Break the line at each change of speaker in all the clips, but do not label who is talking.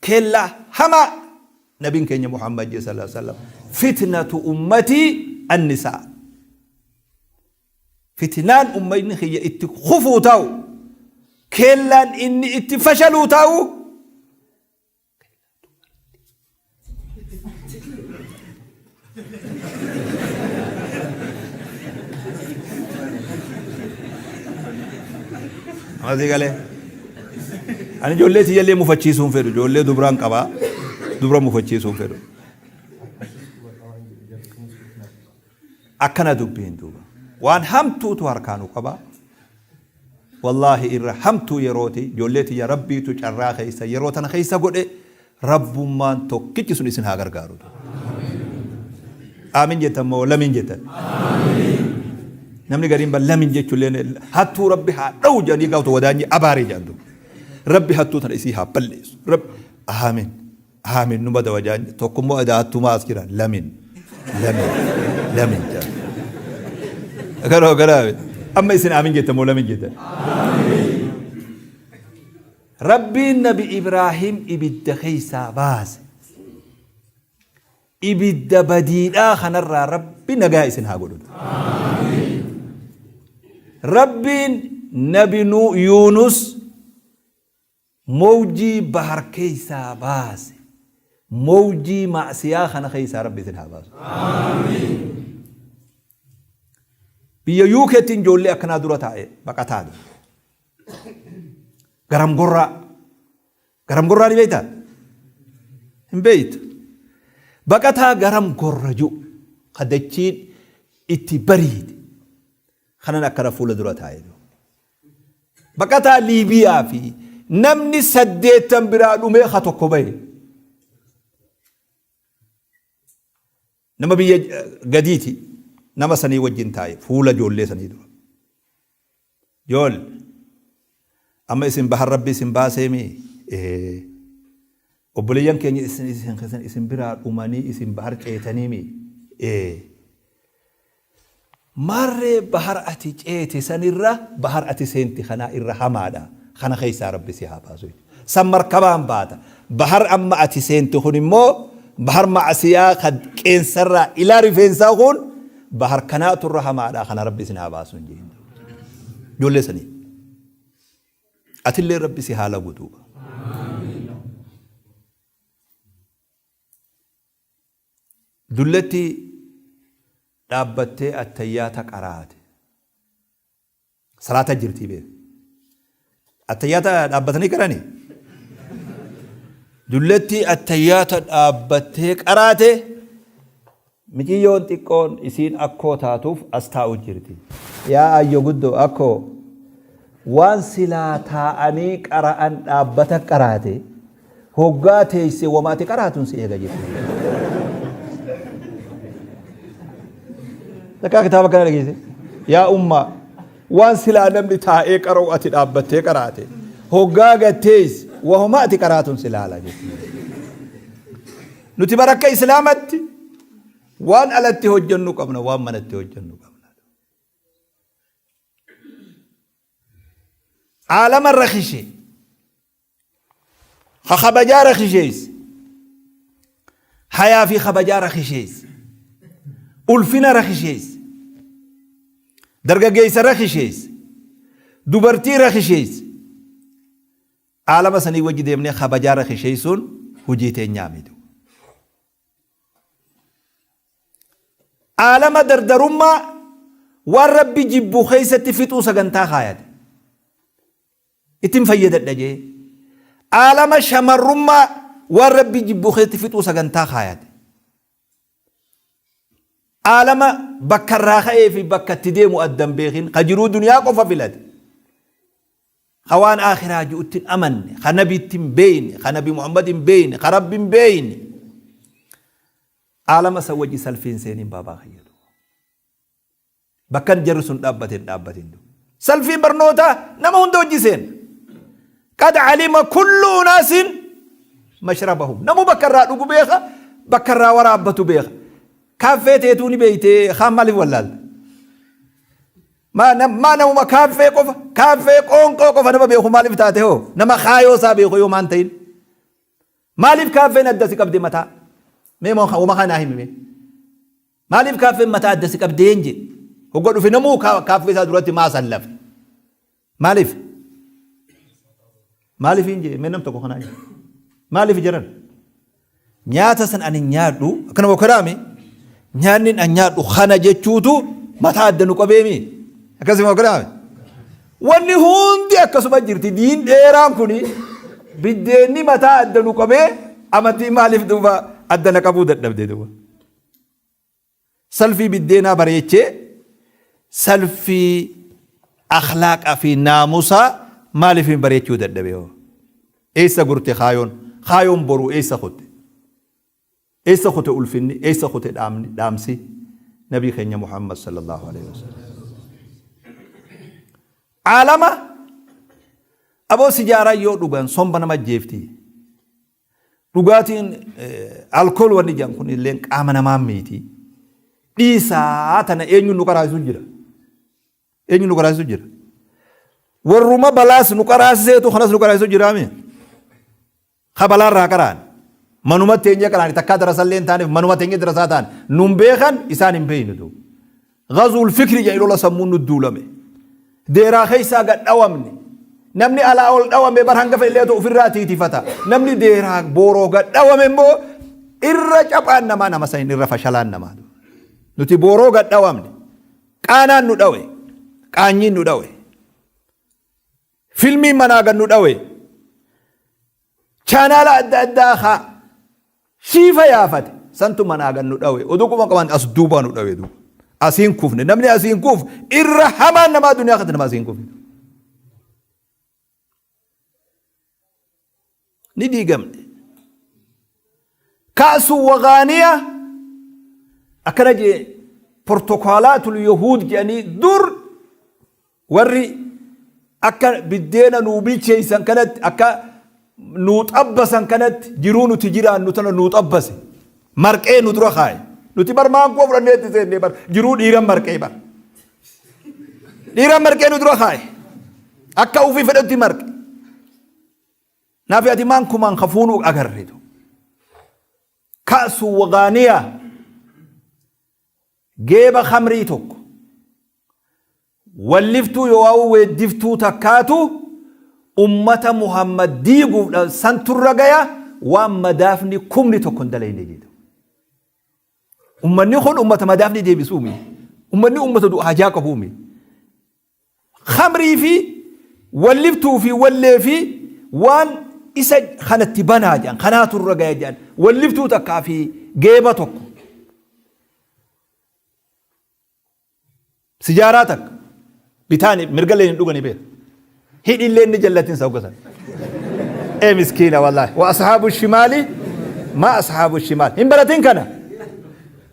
Keellaa hamaa nabiin keenya Muhammad jee sallallahu alaihi wasallam fitnatu ummatii annisaa. Fitnaan ummatni kiyya itti kufuu taa'u keellaan inni itti fashaluu taa'u Asii galee. Ani ijoollee tiyyallee mufachiisuu hin fedhu. Ijoollee dubraan qabaa. Dubra mufachiisuu hin fedhu. Akkana dubbiin duuba. Waan hamtuutu harkaa nu qaba. Wallaahi irra hamtuu yerooti. Ijoollee tiyya Rabbiitu carraa keessa yeroo tana keessa godhe Rabbummaan tokkichi sun isin haa gargaaru. Aamin jettan moo lamiin jettan? Namni gariin ban lamiin jechuullee hattuu Rabbi haa dha'u jedhanii gaafatu wadaanyi abaaree jedhan duuba. Rabbi hattuu tana isii haa balleessu. Rabbi aamin. Aamin numa dawa jaan tokkummoo edaa hattumaa as jira lamin lamin lamin jaan. Garoo garaa amma isin aamin jettan moo lamin jettan? Rabbiin nabi Ibraahim ibidda keessaa baase. Ibidda badiidhaa kanarraa Rabbi nagaa isin haa godhu. Rabbiin nabi Yuunus Mowjii bahar keessaa baase. Mowjii ma'siyaa kana keessaa Rabbi isin haa baasu. Biyya UKtti ijoollee akkanaa dura taa'e baqataadha. Garam gorraa. Garam gorraa ni beektaa? Hin beektu. Baqataa garam gorra jiru ka dachiin itti bariite kanan akkana fuula dura taa'e. Baqataa Liibiyaa fi namni saddeettan biraa dhumee ka tokko bahe. Nama biyya gadiiti nama sanii wajjin taa'e fuula ijoollee sanii dura. Joolle amma isin bahar rabbi isin baaseemi ee obboleeyyan keenya isin isin isin biraa dhumanii isin bahar ceetaniimi ee Maarree bahar ati ceete sanirra bahar ati seente kanaa irra hamaadha. Kana keessaa Rabbi si haa baasu. San markabaan baata. Bahar amma ati seente kun immoo bahar ma'asiyaa kan qeensarraa ilaa rifeensaa kun bahar kanaatu irra hamaadha. Kana Rabbi isin haa baasu hin jeen. Ijoollee sanii. Atillee Rabbi si haa lagu duuba. Dullatti dhaabbattee attayyaata qaraate. Salaata jirtii beek. Attayyaata dhaabbatanii qarani. Dullatti attayyaata dhaabbattee qaraate miciyyoon xiqqoon isiin akkoo taatuuf as taa'u jirti. Yaa ayyo guddoo akkoo waan silaa taa'anii qara'an dhaabbata qaraate Hoggaa teeyse wama ati qaraatun si eega jette. Takkaa kitaaba kana dhageesse. Yaa ummaa waan silaa namni taa'ee qara'u ati dhaabbattee qaraate. Hoggaa gatteeyse wahuma ati qaraatun si laala jette. Nuti bara akka islaamatti waan alatti hojjennu qabna waan manatti hojjennu qabna. Aalama rakishe Ka kabajaa rakisheesse. Hayaa fi kabajaa rakisheesse. Ulfina rakisheesse. Dargaggeessa rakisheesse. Dubartii rakisheesse. Aalama sanii wajji deemnee kabajaa rakisheessuun hojii teenyaa miti. Aalama dardarummaa waan rabbi jibbu keessatti fixuu sagantaa kaayate. Ittin fayyadadha jee. Aalama shamarrummaa waan rabbi jibbu keessatti fixuu sagantaa kaayate. Aalama bakka irraa ka'ee fi bakka itti deemu addan beekin ka jiruu duniyaa qofa filate. Ka waan aakhiraa ji'utti hin amanne, ka nabiitti hin beeyne, ka nabi Muhammad hin beeyne, ka rabbi hin beeyne. Aalama san wajji salfiin seeniin baabaa kiyya. Bakkan jarri sun dhaabbate hin dhaabbatin. Salfii barnootaa nama hunda wajji seena. Qad alima kullu unaasin mashrabahum. Namuu bakka irraa dhugu beeka, bakka irraa waraabbatu beeka. Kaaffee teetuu ni beeytee kaan maaliif wallaalta? Maa namuma kaaffee qofa, kaaffee qoonqoo qofa nama beeku maaliif taate hoo? Nama kaayoo isaa beeku yoo maan ta'in. Maaliif kaaffeen adda si qabde mataa? Mee wama kanaa himi mee. Maaliif kaaffeen mataa adda si qabdee hin jedhe. Hogga dhufe namuu kaaffee isaa duratti maa sallafe? Maaliif? Maaliif hin jedhe mee nam tokko kanaa jedhe. Maaliif jiran? Nyaata san ani nyaadhu akkana bokkadaami nyaanni an nyaadhu kana jechuutu mataa adda nu qabeemi. Akkasuma bokkadaami. Wanni hundi akkasuma jirti diin dheeraan kuni biddeenni mataa adda nu qabee amantii maaliif duuba adda na qabuu dadhabde duuba. Salfii biddeenaa bareechee salfii akhlaaqa fi naamusaa maaliif hin bareechuu dadhabe hoo? Eessa gurte kaayoon? Kaayoon boruu eessa kutte? Eessa kute ulfinni? Eessa kute dhaamni, dhaamsi Nabii keenya Muhammad sallallahu alaihi wasallam? Aalama aboo sijaaraa yoo dhugan somba nama ajjeefti. Dhugaatiin alkool wanni jedhan kun illee qaama namaa miiti. Dhiisaa tana eenyuun nu qaraasisu jira? Eenyu nu qaraasisu jira? Warruma balaas nu qaraasiseetu kanas nu qaraasisu jiraami? Ka balaa irraa qara'an. Manuma teenyee qara'an takkaa darasallee hin taaneef manuma teenyee darasaa ta'an nun beekan isaan hin beeynu duuba. Ghazuul fikri jedhanii lola sammuun nu duulame. Deeraa keessaa gad dhawamne. Namni alaa ol dhawame bar hanga fedhe illee ofirraa tiitifata. Namni deeraa booroo gad dhawame immoo irra caphaan namaa nama saniin irra fashalaan namaa. Nuti booroo gad dhawamne. Qaanaan nu dhawe. Qaanyiin nu dhawe. Filmiin manaa gad nu dhawe. Chaanaala adda addaa haa shiifa yaafate. Santu manaa gad nu dhawe. Oduu quba qaban as duubaa nu dhawe duuba. Asiin kufne. Namni asiin kufu irra hamaan namaa duniyaa kanatti nama asiin kufne. Ni diigamne. Ka'su wagaaniya akkana jee portokaalaatul yahuud jedhanii dur Warri akka biddeena nuu bilcheessan kanatti, akka nuu xabbasan kanatti jiruu nuti jiraannu tana nuu xabbase. Marqee nu dura kaaye. Nuti bar maankoo fudhannee itti seennee bar jiruu dhiiran marqee bar. Dhiiran marqee nu dura kaaye. Akka ofii fedhetti marqe. Naafi ati maankumaan kafuunuu agarre. Ka'su wagaaniyaa. Geeba khamrii tokko. Walliftuu yooauu weeddiftuu takkaatu ummata Muhammad diiguuf santu irra gaya waan madaafni kumni tokko hin dalayne jedhe. Ummanni kun ummata madaafni deebisuumi. Ummanni ummata du'a hajaa qabuumi. Khamrii fi walliftuu fi wallee fi waan isa kanatti banaa jedhan kanaatu irra gaya jedhan walliftuu takkaa fi geeba tokko. Sijaaraa takka bitaani mirgallee hin dhugani beeka. Hidhiillee inni jallatin sa hoggasan. Ee miskiina wallaahi. Wa ashaabu shimaali maa ashaabu shimaal. Hin baratin kana.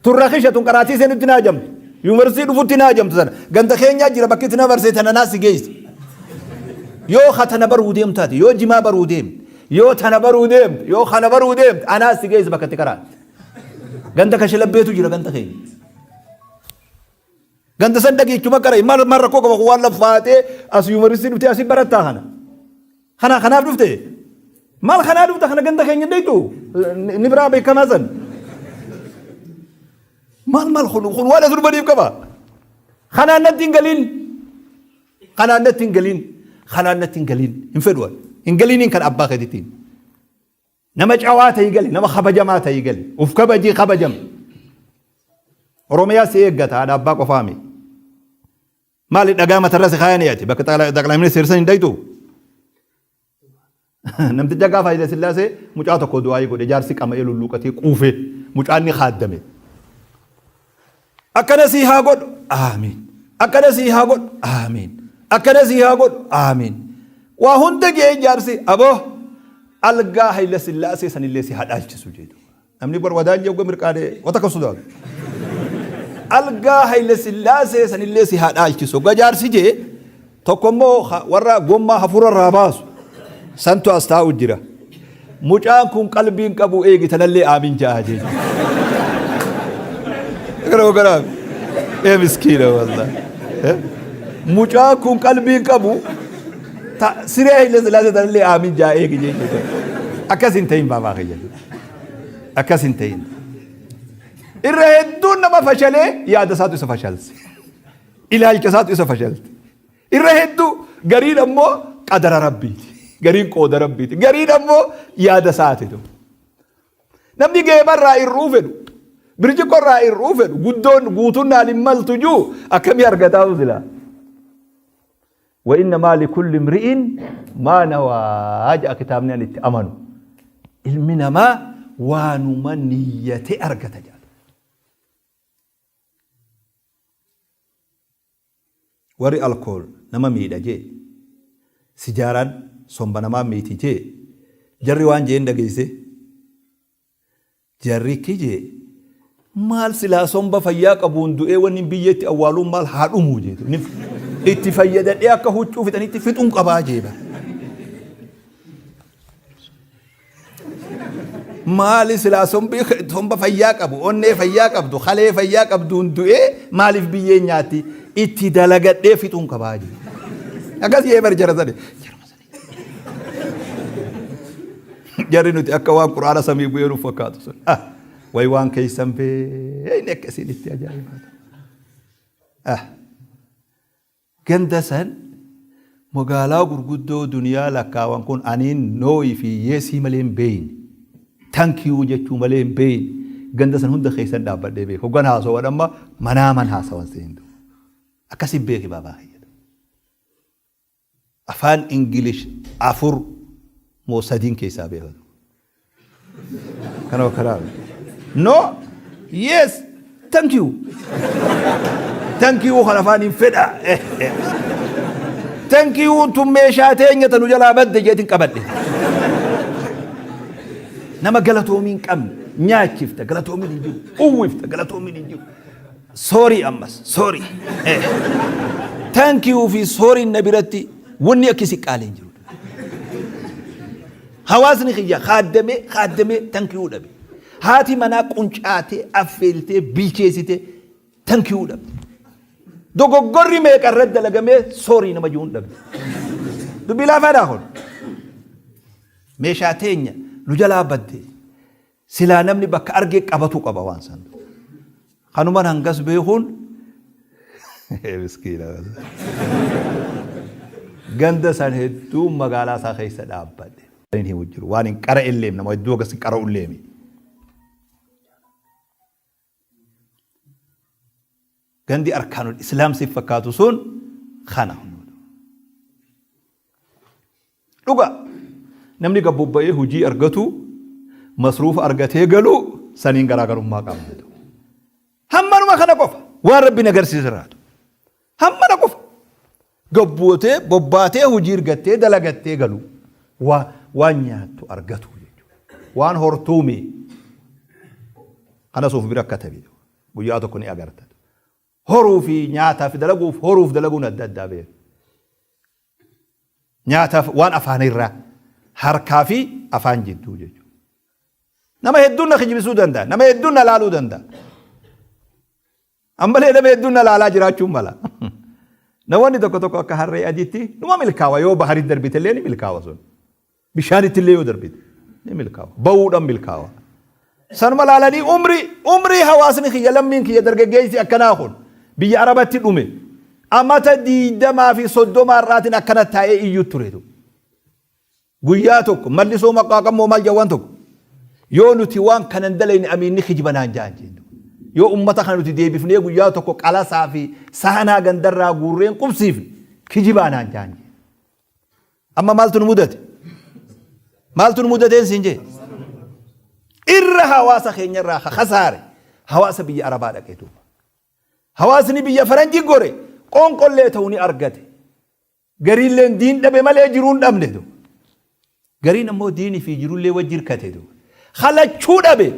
Tun rakisha tun qaraatii seenutti naa jamtu. Yuunivarsiitii dhufutti naa jamtu sana. Ganda keenyaa jira bakki itti na barsee tana naa si geessi. Yoo ka tana baruu deemtaate yoo jimaa baruu deemte yoo tana baruu deemte yoo kana baruu deemte anaa si geessi bakka itti qaraate. Ganda kashalabbeetu jira ganda keenya. Ganda san dhageechuma qara maal maal rakkoo qaba kun waan laffaatee as yuunivarsiitii dhuftee asii barattaa kana. Kana kanaaf dhufte maal kanaa dhufte kana ganda keenya hin dheeytu inni biraa beekamaa san. Maal maal kun kun waan as dhufaniif qaba. Kanaan natti hin galiin. Kanaan natti hin galiin. Kanaan natti hin galiin. Hin fedhu ani. Hin galiiniin kan abbaa keetiitiin. Nama cawaa ta'ii gali, nama kabajamaa ta'ii gali. Uf kabajii kabajami. Oromiyaa si eeggata haadha abbaa qofaa mi. Maali dhagaa matarra si kaayanii ati bakka xaqlaa ministeera san hin dhaytu. Namticha gaafa Haile Sillaasee mucaa tokko du'aayii godhe jaarsi qama'ee lulluuqatee quufee mucaan ni kaaddame. Akkana sii haa godhu. Aamiin. Akkana sii haa godhu. Aamiin. Akkana sii haa godhu. Aamiin. Waa hunda jee jaarsi aboo algaa Hayila Sillaasee sanillee si haa dhaalchisu jedhu. Namni bar wadaan jee mirqaane wata kan sodaatu. Algaa Hayila Sillaasee sanillee si haa dhaalchisu. Hogga jaarsi jee Tokko immoo warra gommaa hafuura irraa baasu santu as taa'u jira. Mucaan kun qalbiin qabu eegi tanallee aamin ja'a jechuudha. Gara gara ee miskiina wallah. Mucaan kun qalbiin qabu siree Haile Sillaasee tanallee aamin ja'a eegi jechuudha. Akkas hin ta'in baabaa kiyya. Akkas hin ta'in. Irra hedduun nama fashalee yaada isaatu isa fashalse. Ilaalcha isaatu isa fashalte. Irra hedduu gariin ammoo qadara rabbiiti. Gariin qooda rabbiiti. Gariin ammoo yaada isaati. Namni geebarraa irruu fedhu, birciqqorraa irruu fedhu, guddoon guutuun naan hin maltu juu akkamii argataa silaa? Wa innamaa likulli imri'in maa nawaa ja'a kitaabni ani itti amanu. Ilmi namaa waanuma niyyate argata jedha. Warri alkool nama miidha jee, sijaaraan somba namaa miiti jee, jarri waan jeen dhageessee? Jarri ki jee, maal silaa somba fayyaa qabuun du'ee wanni biyyeetti awwaaluun maal haa dhumuu jeetu. Itti fayyadadhee akka huccuu fixanitti fixuun qabaa jee bara. Maali silaa sombi somba fayyaa qabu, onnee fayyaa qabdu, kalee fayyaa qabduun du'ee maaliif biyyeen nyaatti? Itti dalagadhee fixuun qabaa jedhe. Akkas jee bar jara sani. Jarri nuti akka waan quraana samii bu'ee nuuf fakkaatu sun. Ah, wayi waan keessan beekne akka isin itti ajaa'ibaa ta'u. Ah. Ganda san magaalaa gurguddoo duniyaa lakkaawan kun aniin nooyi fi yeesii malee hin beeyne. Thank you jechuu malee hin beeyne. Ganda san hunda keessan dhaabbadhee beeka. Hoggan haasawan amma manaaman haasawan seentu. Akkasi beeki baabaa kiyya. Afaan English 4 moo 3n keessaa beeka. Kana karaa. No, yes, thank you. Thank you kan afaan hin fedha. Thank you tun meeshaa teenya tanu jalaa badde jeetin qabadhe. Nama galatoomiin hin qabne nyaachifta galatoomiin hin jiru uwwifta galatoomiin hin jiru. Sorry ammas sorry. Thank you fi sorry na biratti wanni akkasi qaalee hin jiru. Hawaasni kiyya khaaddamee khaaddamee thank you dhabe. Haati manaa quncaatee affeeltee bilcheessitee thank you dhabde. Dogoggorri meeqa irratti dalagamee sorry nama jiruun dhabde. Dubbii laafaadhaa kun. Meeshaa teenya nu jalaa badde. Silaa namni bakka argee qabatuu qaba waan san. Kanuman hangas beekuun miskiina. Ganda san hedduu magaalaa isaa keessa dhaabbadhe. Hin himu jiru. Waan hin qara illeem nama hedduu akkas hin qara'u illeemi. Gandi arkaanul islaam si fakkaatu sun kana. Dhuga namni gad bobba'ee hojii argatu masruufa argatee galu saniin garaagarummaa qaba. Hammanuma kana qofa waan rabbiin agarsiisirraatu. Hammana qofa gabbootee bobbaatee hojii argattee dalagattee galu waan nyaattu argatu jechuudha. Waan hortuumi kanas of bira katabi guyyaa tokko ni agarta. Horuu fi nyaataaf dalaguuf horuuf dalaguun adda addaa beeku. Nyaataaf waan afaanirraa harkaa fi afaan jidduu jechuudha. Nama hedduun na kijibisuu danda'a. Nama hedduun na laaluu danda'a. Ammalee nama hedduun na laalaa jiraachuun mala. Namoonni tokko tokko akka harree adiitti numa milkaawa yoo baharitti darbite illee ni milkaawa sun. Bishaanitti illee yoo darbite ni milkaawa. Ba'uudhaan milkaawa. Sanuma laalanii umrii umrii hawaasni kiyya lammiin kiyya dargaggeessi akkanaa kun biyya Arabatti dhume amata 20 fi 30 irraatiin akkana taa'ee iyyuu turetu. Guyyaa tokko mallisoo maqaaqammoo maal jawwan tokko yoo nuti waan kana hin dalayne amiinni kijiba naan ja'an jeen. Yoo ummata kana nuti deebifnee guyyaa tokko qalasaa fi sahanaa gandarraa guurreen qubsiifne kijibaa naan ja'an jeen. Amma maaltu nu mudate? Maaltu nu mudateen siin jee? Irra hawaasa keenyarraa ka kasaare hawaasa biyya Arabaa dhaqee duuba. Hawaasni biyya faranjii gore qonqollee ta'u ni argate. Gariilleen diin dhabe malee jiruu hin dhabne duuba. Gariin ammoo diinii fi jirullee wajji hirkate duuba. Halachuu dhabe.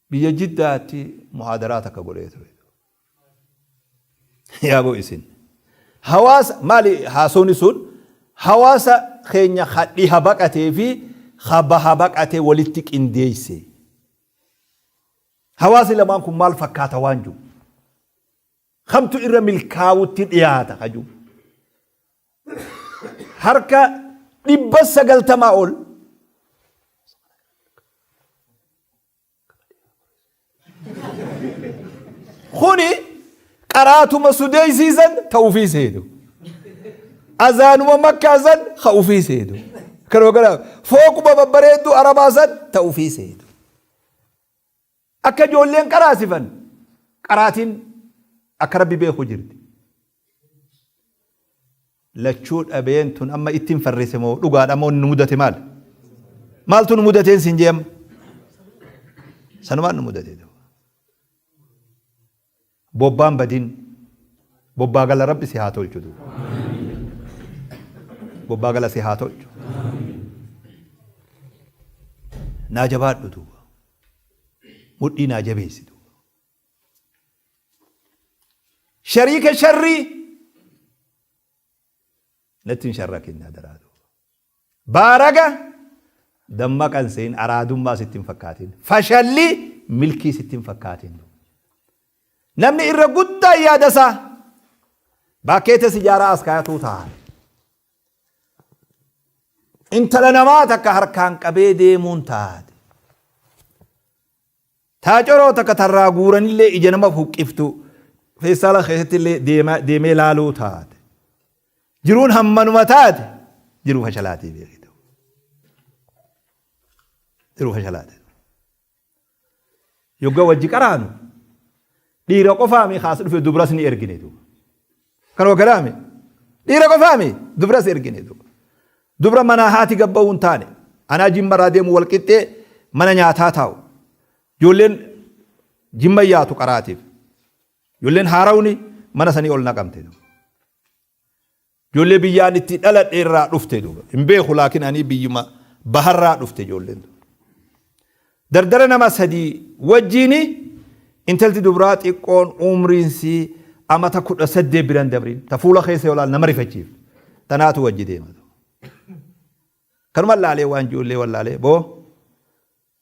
Biyya Jiddaatti muhaadaraa takka godhee ture. Yaaboo isin. Hawaasa maali haasawni sun hawaasa keenya ka dhiha baqatee fi ka baha baqate walitti qindeesse. Hawaasni lamaan kun maal fakkaata waan jiru. Kamtu irra milkaawutti dhiyaata kaju. Harka 90 ol. Kuni qaraatuma sudeeysiisan ta ufii seetu. Azaanuma makkaa san ka ufii seetu. Kanuma kanaaf fooquma babbareedduu arabaa san ta ufii seetu. Akka ijoolleen qaraasifan qaraatiin akka rabbi beeku jirti. Lachuu dhabeen tun amma ittiin farrise moo dhugaadha moo nu mudate maal? Maaltu nu mudateen siin jee amma? Sanumaan nu mudate. Bobbaan badin. Bobbaa gala rabbi si haa tolchu duuba. Bobbaa gala si haa tolchu. Naa jabaadhu duuba. Mudhii naa jabeessi duuba. Shariika sharrii natti hin sharrakin adaraa duuba. Baaraga dammaqa hin se'in araadummaa sitti hin fakkaatin. Fashalli milkii sitti hin fakkaatin. Namni irra guddaan yaada isaa baakkeeta sijaaraa as kaayatuu ta'a. Intala namaa takka harkaan qabee deemuun taate. Taacoroo takka tarraa guuranillee ija nama huqqiftu feestaala keessattillee deemee laaluu taate. Jiruun hammanuma taate jiruu fashalaatii beekitu. Jiruu fashalaati. Yogga wajji qaraanu dhiira qofaami kaas dhufe dubras ni ergine duuba. Kanuma kalaami dhiira qofaami dubras ergine duuba. Dubra manaa haati gabba'uu hin taane anaa jimmarraa deemu wal qixxee mana nyaataa taa'u. Ijoolleen jimma yaatu qaraatiif. Ijoolleen haarawni mana sanii ol naqamte duuba. Ijoollee biyyaan itti dhaladhe irraa dhufte duuba. Hin beeku laakiin ani biyyuma baharraa dhufte ijoolleen duuba. Dardara nama sadii wajjiini intalti dubraa xiqqoon umriin sii amata 18 biran dabriin ta fuula keessa yoo laal nama rifachiiftu. Tanaatu wajji deema. Kanuma laalee waan ijoollee wallaalee boo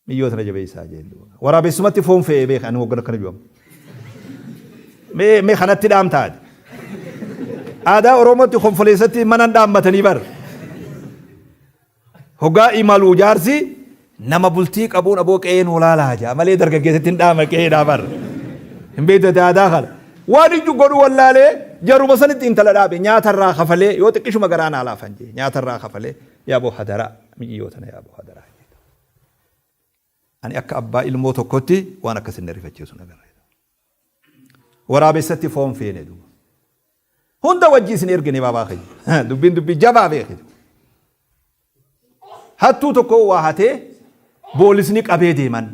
Miyyoo tana jabeessaa jeen duuba. Waraabessumatti foon fe'ee beeka ani hoggana akkana ju'amu. Mee mee kanatti dhaamtaati. Aadaa Oromootti konfoleessatti mana dhaammatanii bar. Hoggaa imaluu jaarsi nama bultii qabuun aboo qe'ee nuu laalaa jaa malee dargaggeessatti hin dhaama qe'eedhaa bar. Hin beektu ati aadaa kana. Waan ijju godhu wallaalee jaruma sanitti intala dhaabe nyaatarraa kafalee yoo xiqqishuma garaa naa laafan jee nyaatarraa kafalee yaaboo hadaraa miyyoo tana yaaboo hadaraa. Ani akka abbaa ilmoo tokkotti waan akkas hin rifachiisu nagarre. Waraabessatti foon feene duuba. Hunda wajji isin ergine baabaa keenya. Dubbiin dubbii jabaa beekitu. Hattuu tokko waa hatee boolisni qabee deeman.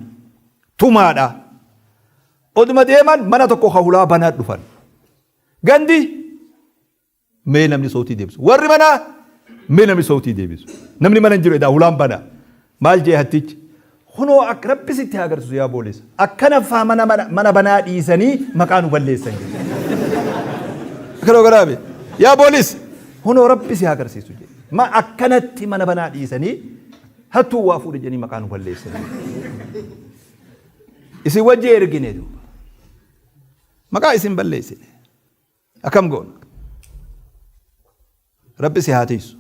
Tumaadha. Oduma deeman mana tokko ka hulaa banaa dhufan. Gandi Mee namni sootii deebisu. Warri manaa mee namni sootii deebisu. Namni mana hin jiru edaa hulaan bana. Maal jee hattichi? Kunoo akka rabbi sitti haa agarsiisu yaa boolisa. Akkana faa mana mana mana banaa dhiisanii maqaa nu balleessan jedhe. Akkana godhaame. Yaa boolis kunoo rabbi si haa agarsiisu jedhe. Ma akkanatti mana banaa dhiisanii hattuu waa fuudhe jedhanii maqaa nu balleessan. Isin wajji ergine duuba. Maqaa isin balleessine. Akkam goona? Rabbi si haa tiisu.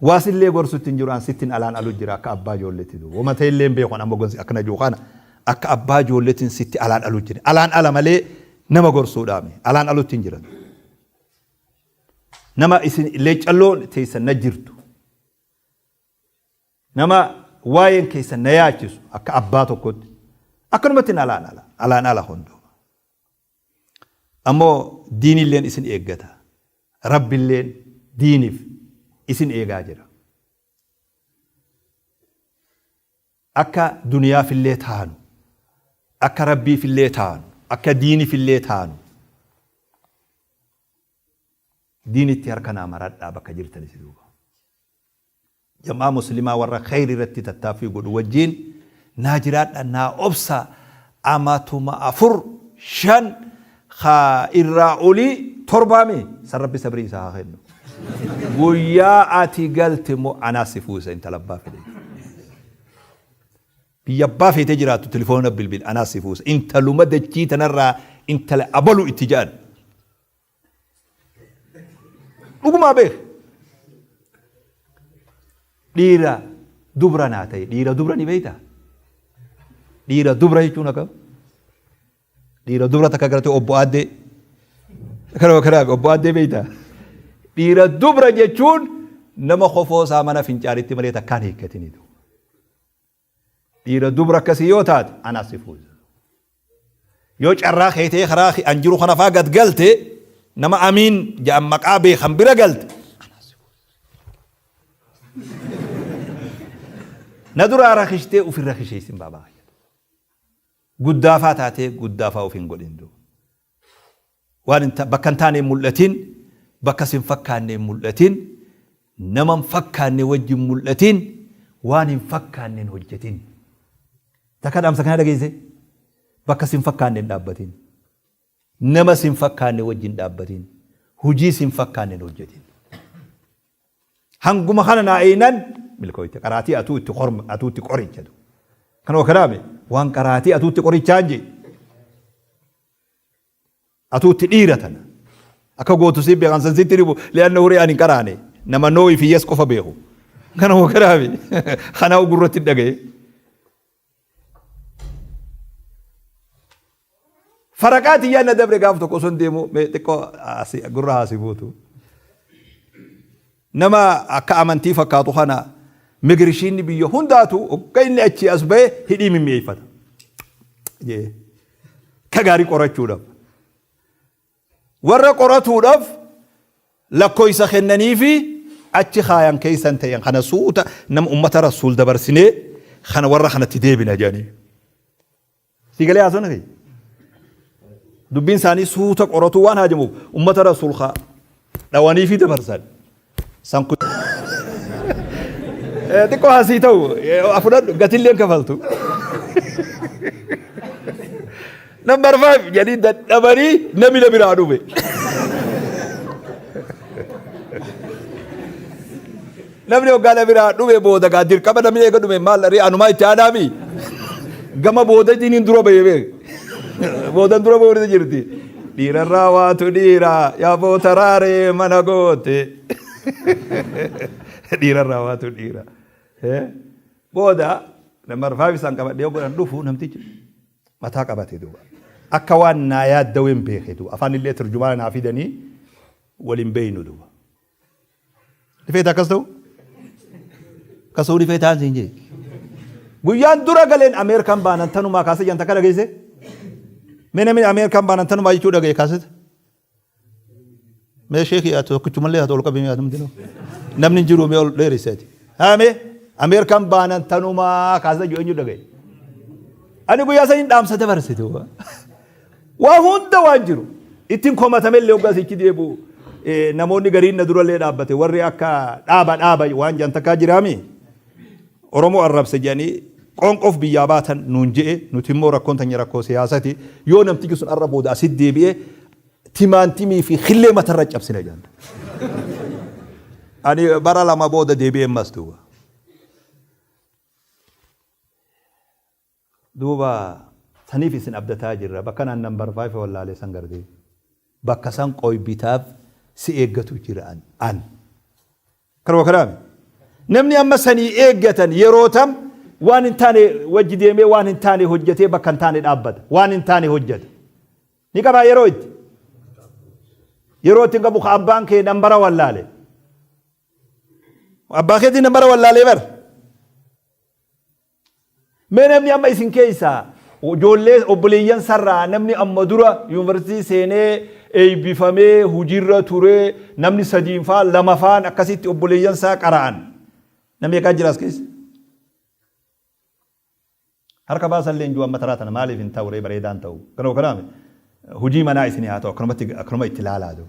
Waa sillee gorsutti hin jiru an sittin alaan alu jira akka abbaa ijoolleetti duuba. Wama ta'e illee hin beeku an amma gonsi akkana jiru kana akka abbaa ijoolleetiin sitti alaan alu jira. Alaan ala malee nama gorsuudhaami. Alaan alutti hin jiran. Nama isin leeccalloo teessan na jirtu. Nama waa'een keessan na yaachisu akka abbaa tokkotti. Akkanumatti alaan ala. Alaan ala hunduu. Ammoo diinilleen isin eeggata. Rabbilleen diinif isin eegaa jira. Akka duniyaafillee taanu, akka Rabbiifillee taanu, akka diinifillee taanu. Diinitti harka naa maradhaa bakka jirtanisi duuba. Jam'aa muslimaa warra kheyri irratti tattaaffii godhu wajjiin naa jiraadha naa obsa amatuma 4 5 kha irraa olii torbaami san rabbi sabrii isaa haa kennu guyyaa ati galte immoo anaa si fuusa intala abbaa fedhe biyya abbaa feetee jiraattu telefoona bilbil anaa si fuusa intaluma dachii tanarraa Intala abalu itti ja'an. Dhugumaa beek. Dhiira dubra naa ta'e. Dhiira dubra ni beektaa? Dhiira dubra jechuun akkam? Dhiira dubra takka gartee obbo Aaddee. Kanuma kanaaf obbo Aaddee beektaa? Dhiira dubra jechuun nama kofoo isaa mana fincaanitti malee takkaan hiikkatiniitu. Dhiira dubra akkasii yoo taate anaa si fuusa. Yoo carraa kee ta'ee karaa an jiru kana faa gad galte nama amiin ja'an maqaa beekan bira galte anaa si fuusa. Na duraa rakishtee ufin rakisheessin baabaa. Guddaafaa taatee guddaafaa of hin godhin duuba. Waan hin bakka hin taane hin mul'atin, bakka sin fakkaanne hin mul'atin, nama hin fakkaanne wajjin mul'atin, waan hin fakkaanne hin hojjetin. Takka dhaamsa kana dhageesse? Bakka sin fakkaanne hin dhaabbatin. Nama sin fakkaanne wajjin dhaabbatin. Hujii sin fakkaanne hin hojjetin. Hanguma kana naa eeynan milkooyte. Qaraatii atuu itti korma atuu itti qoricha du. Kanuma kanaame waan qaraatii atuu itti qorichaan jee. Atuu itti dhiira tana. Akka gootu si beekan san sitti dhibu li'anna huree ani hin qaraane. Nama nooyi fi yes qofa beeku. Kanuma kanaame kanaa gurratti dhagaye. Faraqaa tiyyaa na dabre gaaf tokko osoo hin deemu mee xiqqoo asi gurra haasi buutu. Nama akka amantii fakkaatu kana migirishiinni biyya hundaatu hogga inni achii as ba'e hidhii mimmi'eeffata. Jee. Ka gaarii qorachuudhaaf. Warra qoratuudhaaf lakkoysa kennaniifi achi kaayan keessan ta'en kana suuta nama ummata rasuul dabarsinee kana warra kanatti deebina jedhanii. Sii galee haasofni kiyya? Dubbiin isaanii suuta qoratuu waan haajamuuf ummata rasuul kaa dhawaniifi dabarsan. San kun xiqqoo hasii ta'u fudhadhu gatillee hin kafaltu. Number 5 jedhanii dadhabanii namni na biraa dhufe. Namni hoggaa na biraa dhufe booda gaa dirqama namni eega dhume maal ree anumaa itti aanaami. Gama booda diiniin dura bahee beek. Boodan dura bahuu jirti. Dhiirarraa waatu dhiira yaa boota raaree mana goote. Dhiirarraa waatu dhiira. Booda number 5 isaan qabadhee godhan dhufu namtichi mataa qabate duuba. Akka waan naa yaaddaween beeke duuba. Afaan illee turjumaana naa fidanii waliin beeynu duuba. Ni feeta akkas ta'u? Akkas ta'uu ni feetaan siin jee. Guyyaan dura galeen Ameerikaan baanan tanumaa kaasee jan takka dhageesse? Mee namni Ameerikaan baanan tanumaa jechuu dhagaye kaasete? Mee sheekii ati tokkichumallee haa ol qabi mee atumti namni hin jiru mee ol dheerisse ati. Haa mee Ameerikaan baanan tanumaa kaasee jiru eenyu dhagaye? Ani guyyaa saniin dhaamsa dabarse duuba. Waa hunda waan jiru. Ittiin komatamee hoggaa sichi deebi'u namoonni gariin na durallee dhaabbate warri akka dhaaba dhaaba waan jedhan takkaa jiraami. Oromoo arrabse jedhanii qoonqoof biyyaa baatan nuun je'e nuti immoo rakkoon tanya rakkoo siyaasati yoo namtichi sun arra booda asitti deebi'e timaantimii fi killee matarra cabsina jedhan. Ani bara lama booda deebi'ee ammas duuba. Duuba saniif isin abdataa jirra. Bakka naan number 5 wallaale san gartee. Bakka san qoybitaaf si eeggatu jira an. An. Kanuma kanaami. Namni amma sanii eeggatan yeroo tam waan hin taane wajji deemee waan hin taane hojjetee bakka hin taane dhaabbata. Waan hin taane hojjeta. Ni qabaa yeroo itti. Yeroo itti hin qabu ka abbaan kee nambara wallaale. Abbaa keetiin nambara wallaalee bara. Mee namni amma isin keessaa ijoollee obboleeyyan sarraa namni amma dura yuunivarsiitii seenee eebbifamee hojiirra turee namni sadiin faa lama faan akkasitti obboleeyyan isaa qara'an. Namni meeqaa jira as keessa? Harka baasan leenjuu amma taraa tana maaliif hin ta'u ree bareedaan ta'u. Kanuma kanaame hojii manaa isinii haa ta'u akkanumatti akkanuma itti laalaa jiru.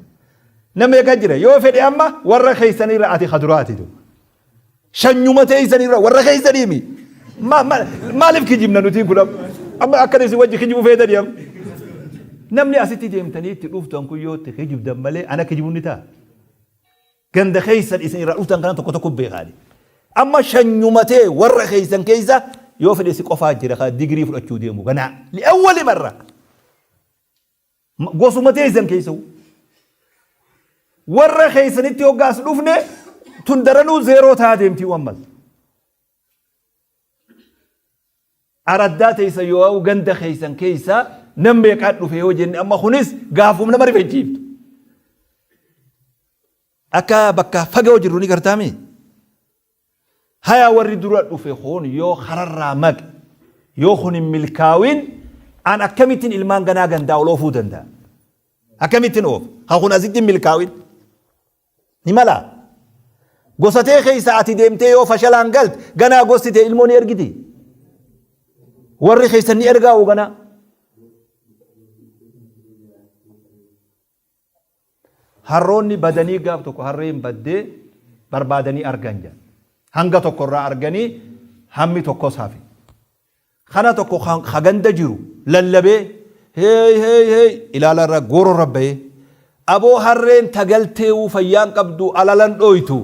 Namni meeqaa jira yoo fedhe amma warra keessanirra ati kaduraati jiru. Shanyuma teeysanirra warra keeysaniimi. Maaliif kijibna nutiin kun amma? Amma akkan isin wajji kijibu feetanii amma? Namni asitti deemtanii itti dhuftan kun yoo itti kijibdan malee ana kijibuun ni ta'a. Ganda keeysan isin irraa dhuftan kana tokko tokko beekaani. Amma shanyuma tee warra keeysan keeysa yoo fedhe si qofaa jira ka digirii fudhachuu deemu ganaa. Li'awwali marra. Gosuma teessan keessa'u. Warra keessanitti hoggaas dhufne tun daranuu zeeroo ta'aa deemtii ammas. Araddaa teessan yoo ganda keessan keessa nam meeqaa dhufe yoo jenne amma kunis gaafuma nama rifachiiftu. Akka bakka fagoo jirru ni gartaami. Haya warri dura dhufe kun yoo kararraa maqe yoo kun hin milkaawin an akkamittiin ilmaan ganaa gandaa ol oofuu danda'a? Akkamittiin oofa? Ha kun asitti hin milkaawin. Ni mala. Gosa tee keessa ati deemtee yoo fashalaan galte ganaa gosti tee ilmoo ni ergiti. Warri keessan ni ergaa'u ganaa. Harroonni badanii gaaf tokko harreen baddee barbaadanii argan jedhan. Hanga tokko irraa arganii hammi tokkos hafe. Kana tokko ka ganda jiru lallabee heey heey heey ilaala irra gooroo irra bahee aboo harreen tagalteewuu fayyaan qabdu alalan dhooytu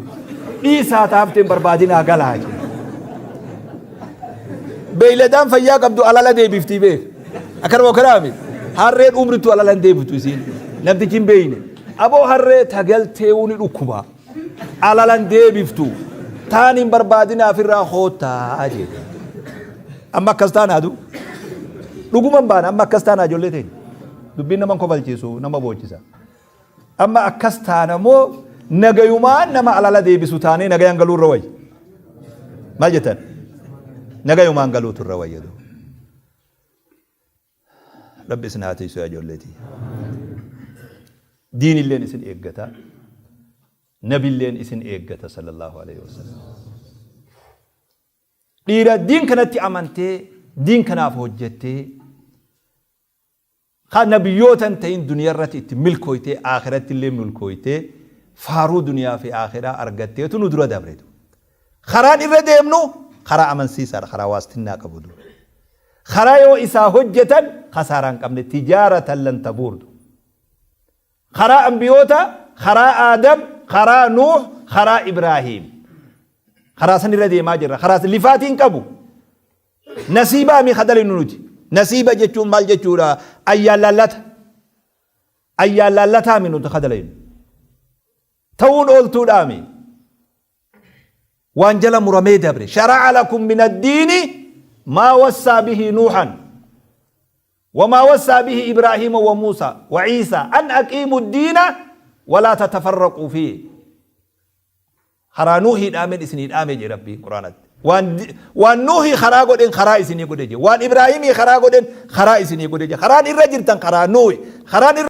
dhiisaa taafteen barbaadinaa galaa jedhe. Beeyladaan fayyaa qabdu alala deebiftii beek. Akkanuma kanaa miti. Harreen umrittu alala hin deebiftu isiin. Namtichi hin beeyne. Aboo harree tagalteewuu ni dhukkuba. Alala hin deebiftu. Taan hin barbaadinaa ofirraa koottaa jedhe. Amma akkas taanaa du. Dhuguma hin baana amma akkas taanaa ijoollee teenya. Dubbiin nama hin kofalchiisu nama boochisa. Amma akkas taana moo nagayumaan nama alala deebisu taanee nagayaan galuu irra wayya. Maal jettan? Nagayumaan galuutu irra wayya. Rabbi isin haa tiisu yaa ijoollee tiyya. Diinilleen isin eeggata. Nabilleen isin eeggata sallallahu alaihi wasallam. Dhiira diin kanatti amantee diin kanaaf hojjettee Ka nabiyyoota hin ta'in duniyarratti itti milkooytee aakhirattillee milkooytee faaruu duniyaa fi aakhiraa argatteetu nu dura dabre duuba. Karaan irra deemnu karaa amansiisaadha, karaa waastinnaa qabu duuba. Karaa yoo isaa hojjetan kasaaraa hin qabne tijaaratan lan tabuur duuba. Karaa anbiyoota, karaa Aadam, karaa Nuuh, karaa Ibraahiim. Karaa san irra deemaa jirra. Karaa lifaatii hin qabu. Nasiibaa mi kadalinu nuti. Nasiiba jechuun maal jechuudha? Ayyaan laallata. Ayyaan laallataa mi nuti kadalaynu. Ta'uun ooltuudhaa mi? Waan jala muramee dabre. Shara'a lakum min addiini maa wassaa bihi nuuhan. Wamaa wassaa bihi Ibraahiima wa Muusaa wa Iisaa an aqiimu diina walaa tatafarraquu fiihi. Karaa Nuuhii dhaameen isinii dhaame jee Rabbiin Qur'aanatti. Waan waan Nuuhii karaa godheen karaa isinii godhe jee. Waan Ibraahimii karaa godheen karaa isinii godhe jee. Karaan irra jirtan karaa Nuuhi. Karaan irra